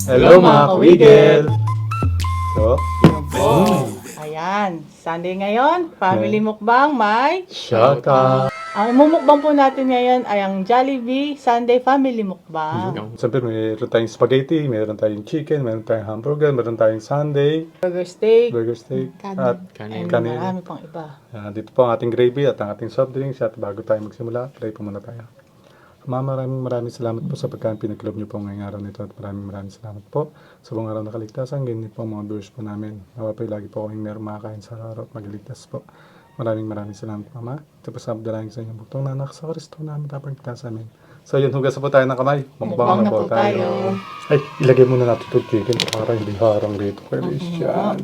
Hello mga kawigil! So, Oh, ayan. Sunday ngayon, family mukbang may... shout out! Ang mumukbang po natin ngayon ay ang Jollibee Sunday Family Mukbang. Siyempre, meron tayong spaghetti, meron tayong chicken, meron tayong hamburger, meron tayong sundae, Burger steak, burger steak, Kanin. at and kanin. marami pang iba. Dito po ang ating gravy at ang ating soft drinks. At bago tayo magsimula, pray po muna tayo. Mama, maraming salamat po sa pagkain pinagkilob niyo po ngayong araw nito at maraming salamat po sa buong araw na kaligtasan. Ganyan po ang mga viewers po namin. Nawa po lagi po kaming meron makakain sa araw at magaligtas po. Maraming salamat, Mama. Ito po sa abdalahin sa inyong buktong na anak sa Kristo namin tapang kita sa amin. So yun, hugas po tayo ng kamay. Mukbang na po tayo. Ay, ilagay muna natin ito chicken para hindi harang dito. Christian.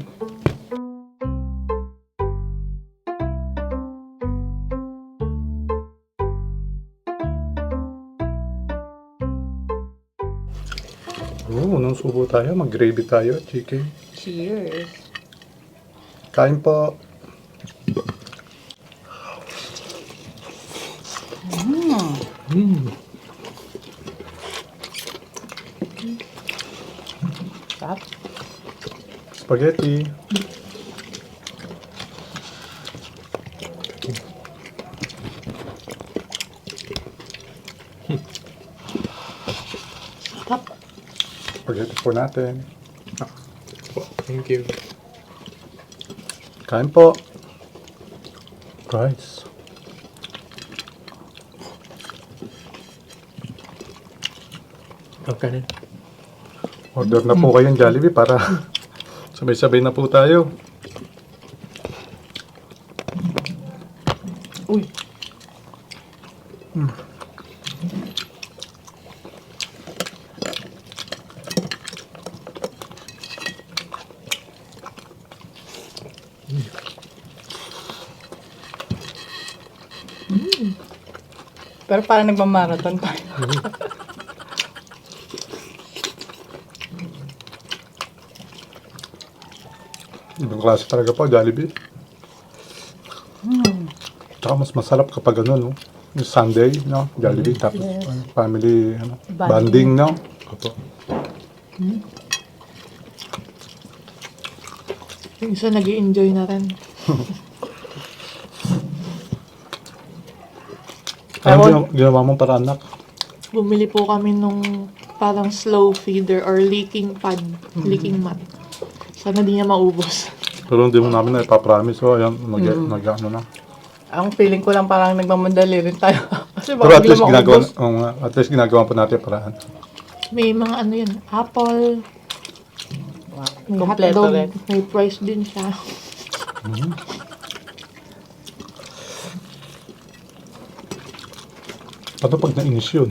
Unang subo tayo. Mag-gravy tayo. Chicken. Cheers! Kain po. Sarap. Spaghetti. Sarap. Spaghetti po natin. Thank you. Kain po. Rice. Kanin. Order na po kayong Jollibee para sabay-sabay na po tayo. Uy! Pero parang nagmamarathon tayo. Ibang klase talaga po, Jollibee. Tsaka mas masarap kapag ano, no? Yung Sunday, no? Jollibee, tapos family, ano, banding, no? Opo. Yung isa nag-i-enjoy na rin. Ano ginawa mong para anak? Bumili po kami nung parang slow feeder or leaking pad, leaking mat. Sana di niya maubos. Pero hindi mo namin na ipapromise. So, ayan, ano na. Ang feeling ko lang parang nagmamadali rin tayo. Kasi Pero baka at least bigla ginagawa, maubos. at least ginagawa po natin paraan. May mga ano yun, apple, may Kompleto hotdog, rin. may price din siya. Paano pag nainis yun?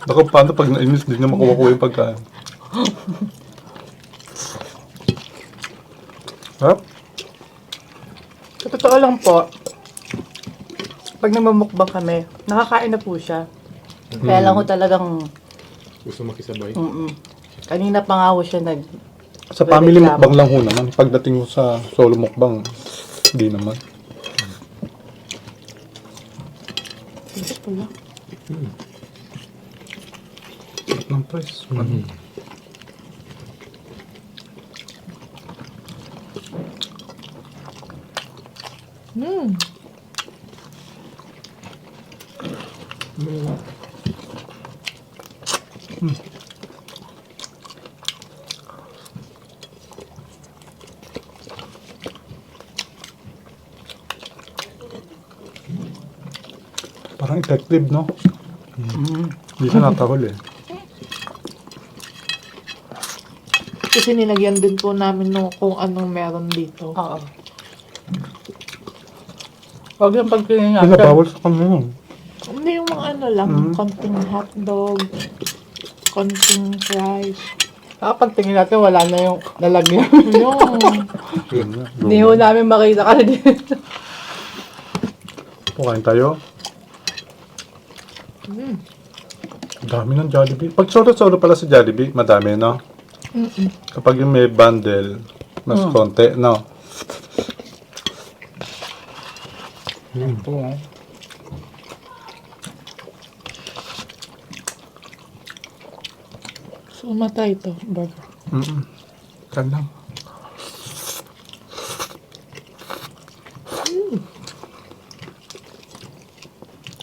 Baka paano pag nainis, hindi na makuha yung pagkain. Sarap? Sa totoo lang po, pag namamukbang kami, nakakain na po siya. Kaya lang ko talagang, Gusto makisabay. kanina pa nga ho siya Sa family mukbang lang ho naman. Pagdating mo sa solo mukbang, hindi naman. Ito pala. Sarap ng price. Parang effective, no? Hindi siya natahol eh. Kasi nilagyan din po namin nung kung anong meron dito. Oo. Huwag yung pagtingin Hindi natin. nabawal sa kanila. Hindi yung mga ano lang, konting hotdog, konting fries. Pagtingin natin, wala na yung lalagyan. Yung, Yun na. Hindi ho namin makita ka dito. Kain tayo. Dami ng Jollibee. Pag solo-solo pala sa Jollibee, madami, no? Kapag yung may bundle, mas konti, no? Ito, oh. So, matay ito, burger. Kan lang.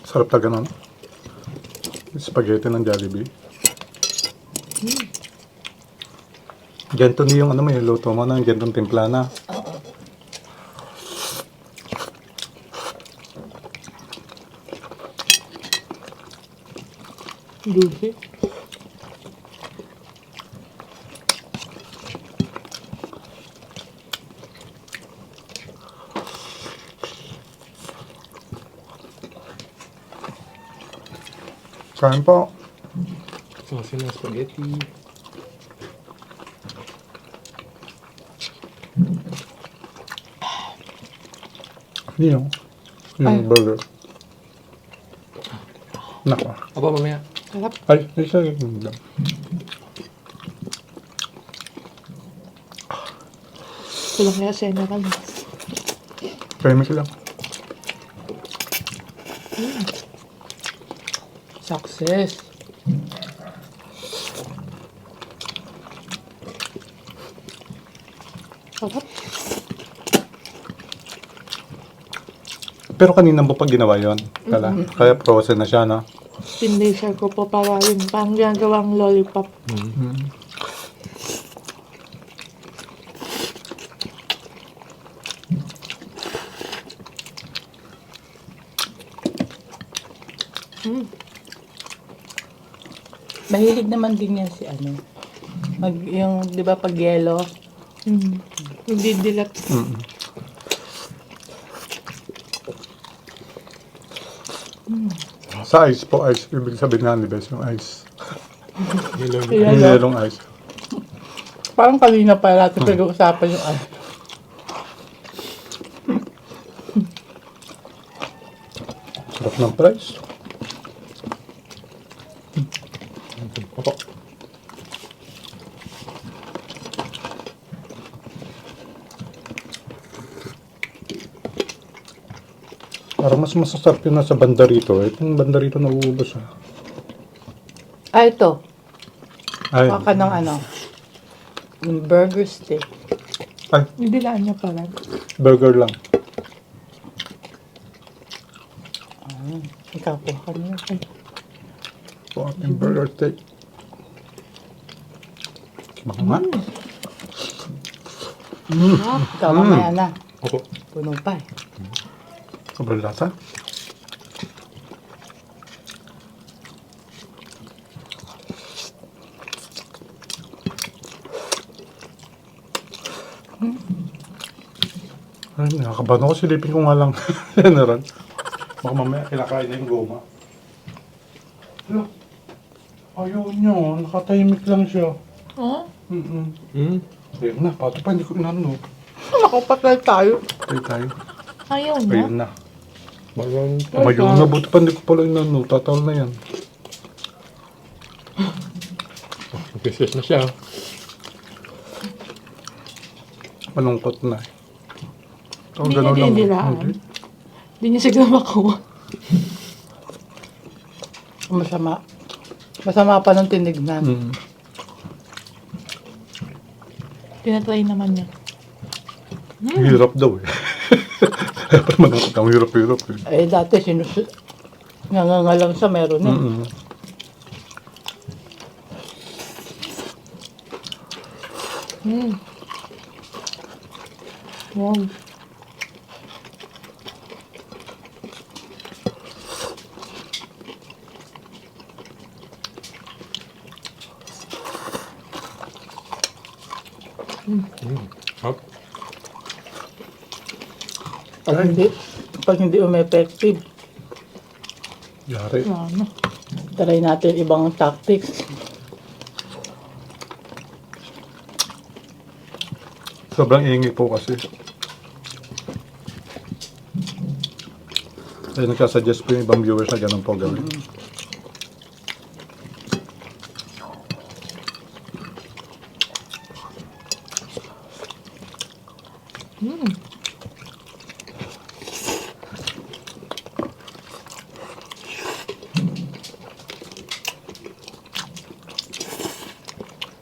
Sarap talaga nun. Spaghetti ng Jollibee. Ganito niyo yung ano mo, yung luto mo na, ganitong timpla na. Juicy. Kain po. Sauce ng spaghetti. Yung burger. Nako. Aba, mamaya. Sarap. Ay, isa yun lang. Kulang kaya general. Premix lang. Success. Sarap. Pero kanina mo pa ginawa yun. Kaya frozen na siya, no? Tinlaser ko po para yun. Parang ginagawang lollipop. Mahilig naman din yan si ano. Yung, di ba, pag yelo, Hindi dilat. Sa ice po, ice. Ibig sabihin nga ni Bes, yung ice. Yellow. Yellow. Yung yelong ice. parang kanina pa natin pinag-uusapan yung ano. Sarap ng price. Opo. Parang mas masasarap yun nasa banda rito. Itong banda rito nauubos. Ito. Ay, Baka ng ano. Yung burger steak. ay, Nidilaan niya pala. burger lang. Ikaw po. Kanina. Po ating burger steak. Baka nga. Ikaw mamaya na. Opo. Puno pa eh. Sobrang lasa. Ay, nakakabahan ako. Silipin ko nga lang. Yan na rin. Baka mamaya kinakain na yung goma. Hala. Ayaw nyo. Nakatahimik lang siya. Oh? Ayun na. Pato pa. Hindi ko inano. Nakapatay tayo. Tayo. Ayaw na. Ayun na. Maroon. Ayun na. Buti pa hindi ko pala inano. Tatawal na yan. Nag-stress na siya. Malungkot na. Oh, Hindi ganun niya lang. dinidilaan. Hindi. Hindi niya siguro makuha. Masama. Masama pa nung tinignan. Tinatry naman niya. Hirap daw eh. Pero malungkot ang hirap-hirap eh. Eh, dati nangangalang sa meron eh. Wow. Up. Pag hindi umeffective, Yari. Ano? try natin ibang tactics. Sobrang ingay po kasi. Kaya nagkasuggest po yung ibang viewers na ganun po gawin.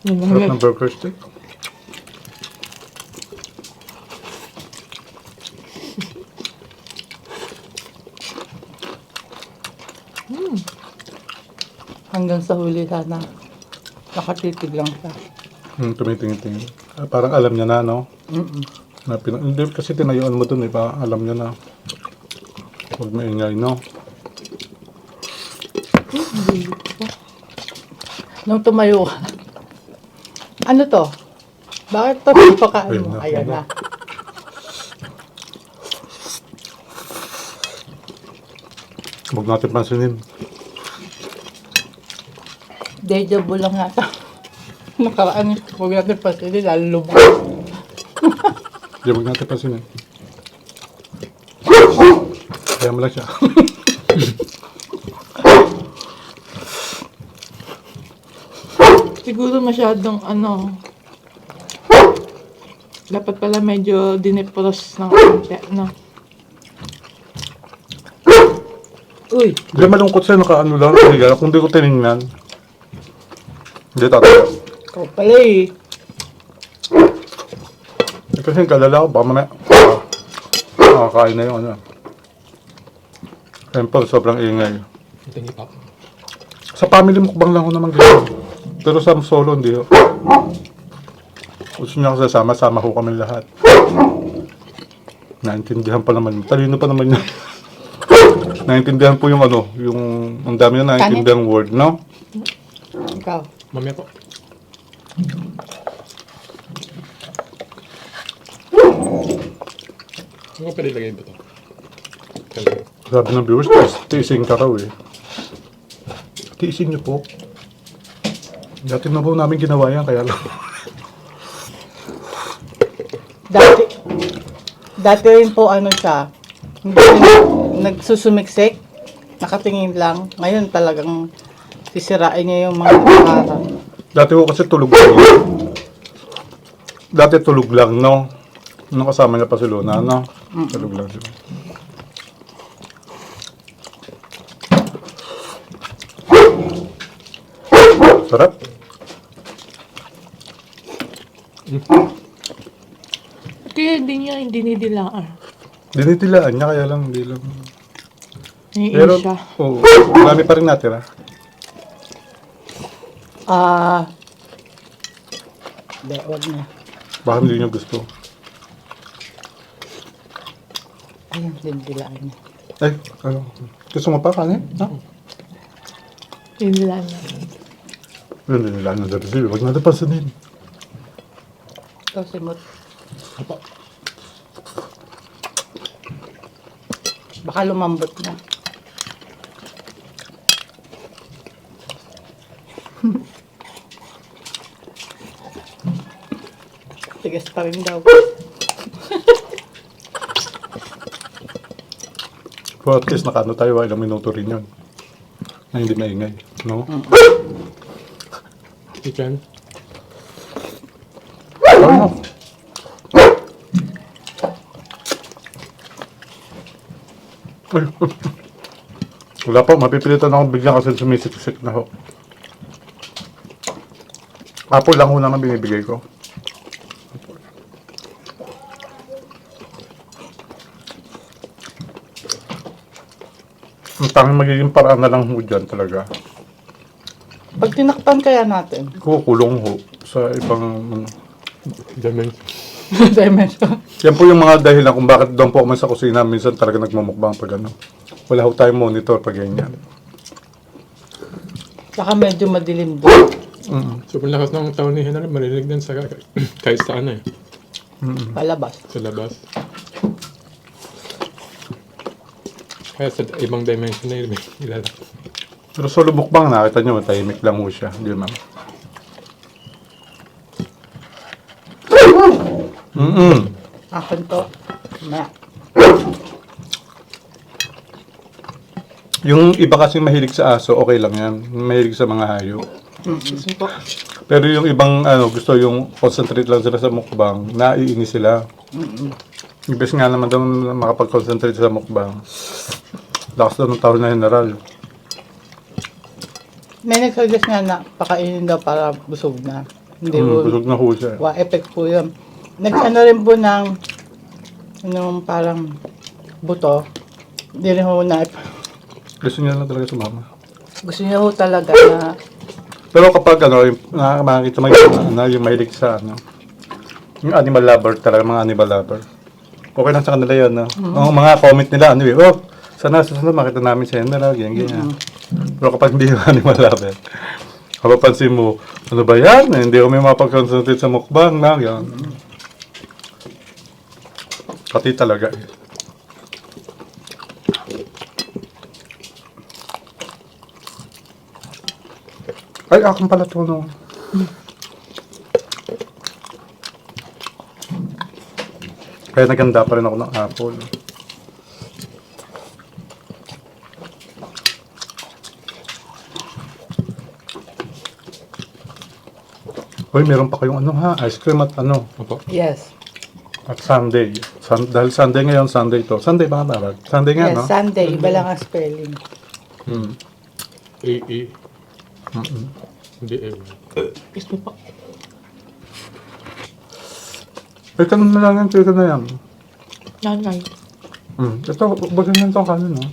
Yun lang Sarap yun. ng burger steak. Hanggang sa huli sana. Nakatitig lang siya. Tumitingin-tingin. Parang alam niya na, no? Mm-mm. Hindi kasi tinayuan mo dun, eh. Parang alam niya na. Huwag maingay, no? Nung tumayo ka. Ano to? Bakit to napakain mo? Ayun Ayan na. na. Huwag natin pansinin. Deja vu lang yata. Nakaraan, huwag natin pasili, lalo lumang. Hindi, huwag natin pansinin. Kaya mo lang siya. Siguro masyadong dapat pala medyo dinepros ng konti, no? Uy, Hindi, malungkot siya. Nakaano lang. Kaya kung di ko tinignan. Hindi, tatawa. ikaw pala eh. Kasi yung kalala ko, baka mamaya. Nakakain na yung ano. Siyempre, sobrang ingay. Tingi pa. Sa family mukbang lang ako naman ganyan. Pero sa solo, hindi ho. Gusto niya ako sasama, sama ho kami lahat. Naintindihan pa naman. Talino pa naman yun. Naintindihan po yung ano, yung ang dami na naintindihan word, no? Ikaw. Mamaya po. Ano pa ilagay ba ito? Sabi ng viewers, tiising ka raw eh. Tiising niyo po. Dati na po namin ginawa yan, kaya lang. Dati rin po ano siya, hindi nagsusumiksik, nakatingin lang. Ngayon talagang sisirain niya yung mga nakaharap. Dati ko kasi tulog lang. Dati tulog lang, no? Nung kasama niya pa si Luna, no? Tulog lang siya. Sarap. Kaya hindi niya dinidilaan. Dinitilaan niya, kaya lang, hindi lang. Naiinis siya. oo, marami pa rin natira. Hindi, wag na. Baka hindi niyo gusto. Ayun, dindilaan niya. Ay, ano? Gusto mo pa, kanin? Ha? Dinidilaan niya. Yun, dinilaan na dati sila. Huwag natin pansinin. Ikaw, simot. Apa. Baka lumambot na. Tigas pa rin daw. Well, at least nakaano tayo, ilang minuto rin yun. Na hindi maingay, no? Chicken. Ano? Ay, wala po, mapipilitan ako bigyan kasi sumisik-sik na ho. Apple lang ho naman binibigay ko. Ang tanging magiging paraan na lang ho dyan talaga. Pag tinakpan kaya natin, Kukulong ho sa ibang ano. Dimension. dimension. Yan po yung mga dahilan kung bakit doon po kami sa kusina minsan talaga nagmumukbang pag ano. Wala ho tayong monitor pag ganyan. Saka medyo madilim doon. Sobrang lakas ng taon ni Henry, marinig din sa kahit saan eh. Palabas. Sa labas. Kaya sa ibang dimension na ilalak. Pero sa lubukbang nakita nyo, tahimik lang ho siya. Hindi ma'am. Akin to. Na. Yung iba kasi mahilig sa aso, okay lang yan. Mahilig sa mga hayop. Pero yung ibang ano, gusto yung concentrate lang sila sa mukbang, naiinis sila. Ibig nga naman daw makapag-concentrate sa mukbang. Lakas daw ng tao na general. May nagsuggest nga na pakainin daw para busog na. Hindi po. Busog na ho siya. Effect po yun. Nag-ano rin po ng parang buto. Hindi rin ho na Gusto niya lang talaga sumama. gusto niya ho talaga na Pero kapag makakita mo yung mahilig sa yung animal lover talaga, mga animal lover. Okay lang sa kanila yun, no? Ang mga comment nila, sana susunod makita namin si Henry, ganyan. Pero kapag hindi yung animal lover, kapapansin mo, ano ba yan? Hindi kami mapag-concentrate sa mukbang, na, yan. Pati talaga. Ay, akong pala ito, no? Kaya naganda pa rin ako ng apple. Hoy, meron pa kayong ice cream at Opo. yes. at Sunday. Dahil Sunday ngayon, Sunday to. Sunday ba nga tawag? Sunday nga, Yes, no? Sunday. Iba lang ang spelling. A-E. Hindi A. Excuse me po. Ito na lang yan, ito na yan. Nanay. Ito, bagay na ito kanin, no?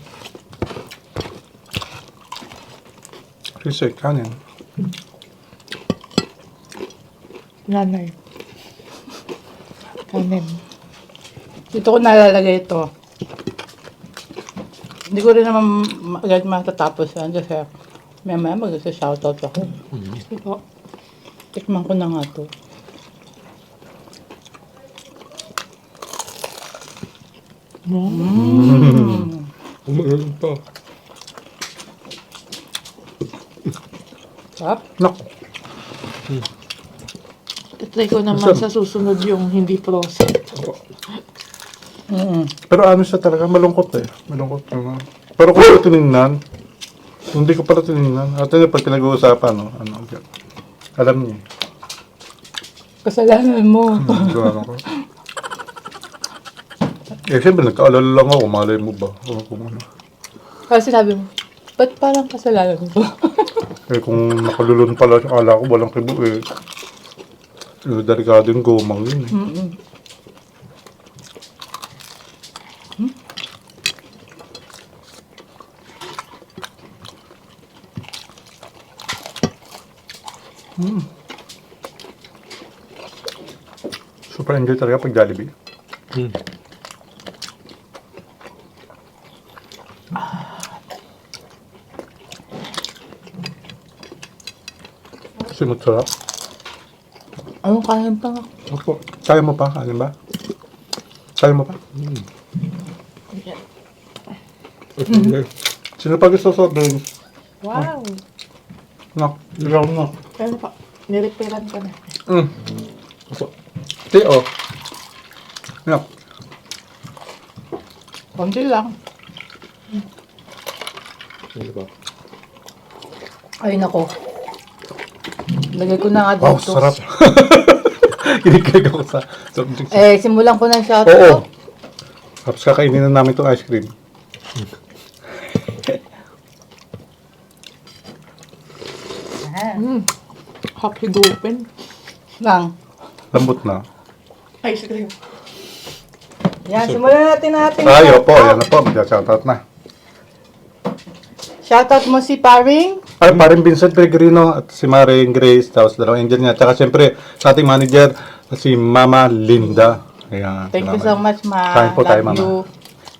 Kasi kanin. Nanay. Kanin. Dito ko nalalagay ito. Hindi ko rin naman agad matatapos yan kasi maya mag-shoutout ako. Excuse me po. Tikman ko na nga to. Umagal pa. Sarap. Naku. Try ko naman Masarap. sa susunod yung hindi processed. Pero ano siya talaga, malungkot eh. Malungkot. Pero kung ito tinignan, hindi ko pala tinignan. At yun, pag pinag-uusapan, alam niya. Kasalanan mo. Gano'n ko. Eh, siyempre, nagkaalala lang ako. Malay mo ba? O kung ano. Kasi sinabi mo, ba't parang kasalanan mo? Eh, kung nakalulun pala siya, akala ko walang kibo eh. Delikado yung gomang yun eh. Super enjoy talaga pag Jollibee. Kasi masarap. Anong kain pa nga? Opo. Kaya mo pa? Alin ba? Kaya mo pa? Sino pa gusto soft drinks? Wow. No. Ikaw no. Ano pa? Nireperan ka na. Opo. Teo. No. Konti lang. Ano ba? Ay, nako. Lagay ko na nga Wow, dito. sarap. Kinikilig ako sa soft drinks. Simulan ko ng Oo. shoutout. Tapos kakainin na namin itong ice cream. Happy open. Lang. Lambot na. Ice cream. Yan, simulan natin natin. Ay, opo. Yan na po. Mag-shoutout na. Shoutout mo si Paring. Ay, parin Vincent Pellegrino at si Maring Grace, tapos dalawang angel niya. Tsaka siyempre, sa ating manager, si Mama Linda. Ayan, Thank you so salamat. much, Ma. Kain po tayo, Love Mama. you.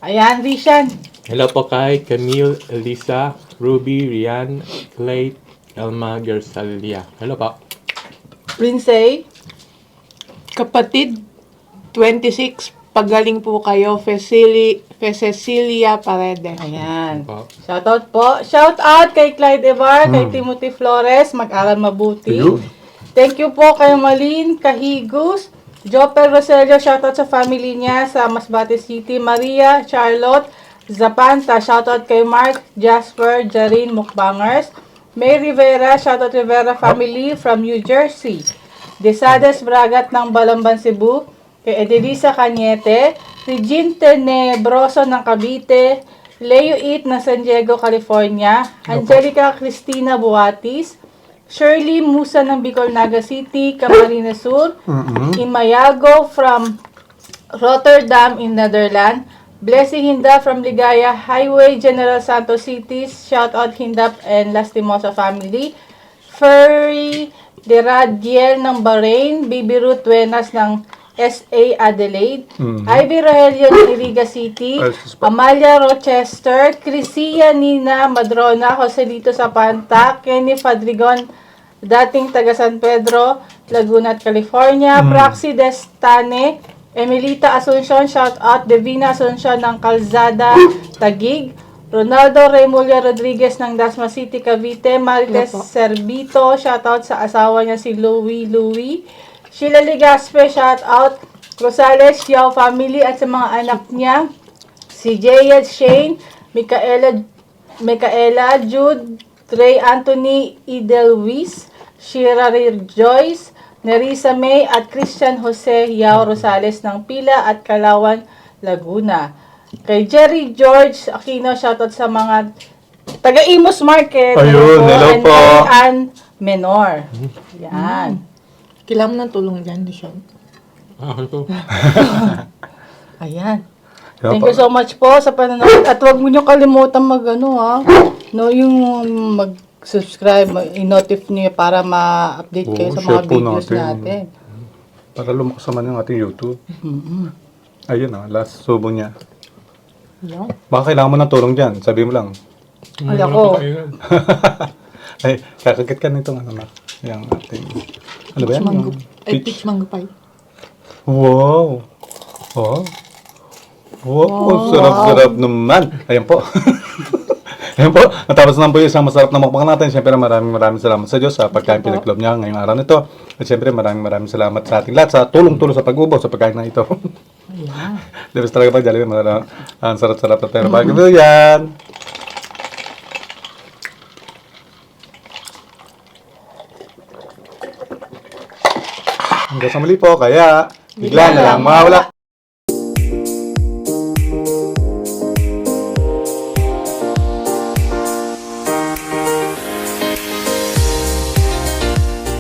Ayan, Rishan. Hello po kay Camille, Elisa, Ruby, Rian, Clay, Elma, Gersalia. Hello po. Prinsay. Kapatid, 26. Pagaling po kayo, Cecilia Paredes. Ayan. Po. Shoutout po. Shoutout kay Clyde Evar, kay Timothy Flores. Mag-aral mabuti. Ayun. Thank you po kay Malin Kahigos. Jopel Roselio, shoutout sa family niya sa Masbate City. Maria, Charlotte, Zapanta, shoutout kay Mark, Jasper, Jarin, Mukbangers. May Rivera, shoutout Rivera family from New Jersey. Desades Bragat ng Balamban, Cebu. Kay Edelisa Cañete. Regine Tenebroso ng Cavite. Leo It ng San Diego, California. Angelica Cristina Buatis. Shirley Musa ng Bicol, Naga City, Camarines Sur. Imayago from Rotterdam in Netherlands. Blessing Hinda from Ligaya Highway, General Santos City. Shout out Hindap and Lastimosa family. Ferry de Radiel ng Bahrain. Baby Ruth Duenas ng SA Adelaide. Ivy Rogelio ng Iriga City. Amalia Rochester. Crisia Nina Madrona. Joselito Zapanta. Kenny Fadrigon, dating taga San Pedro, Laguna, California. Praxi Destane. Emilita Asuncion, shout out. Devina Asuncion ng Calzada, Taguig. Ronaldo Remulla Rodriguez ng Dasma City, Cavite. Marites Servito, shout out sa asawa niya si Louie. Sheila Ligaspe, shout out. Rosales Yao family at sa mga anak niya. Si Jayed Shane, Micaela, Jude, Ray Anthony, Edelwis, Shira Joyce, Nerissa May at Christian Jose Yao Rosales ng Pila at Kalawan, Laguna. Kay Jerry George Aquino, shoutout sa mga taga-Imus Market. Ayun, hello and po. Ann Menor. Yan. Kailangan mo ng tulong dyan, Dishon. Ito. Ayan. Thank you so much po sa panonood. At huwag mo nyo kalimutan yung mag-subscribe, i-notify nyo para ma-update kayo Oo, sa share mga po videos natin. natin. Para lumakas naman yung ating YouTube. Ayun last subo niya. Yan. Baka kailangan mo ng tulong dyan. Sabi mo lang. Ay, ako. Ay, kakagit ka nitong ano na. Yung ating... Ano ba yan? Mango. Yung Ay, peach mango pie. Wow! Oh. Wow! Sarap-sarap naman! Ayan po. Ayan po. Natapos na po yung isang masarap na mukbang natin. Siyempre maraming salamat sa Diyos sa pagkain pinaglob niya ngayong araw nito. At siyempre maraming salamat sa ating lahat sa tulong-tulong sa pag-ubo sa pagkain na ito. Ayan. Diyos talaga pa, Jollibee. Ang sarap-sarap na pero bago yan. Hanggang sa muli po, kaya bigla na lang mawala.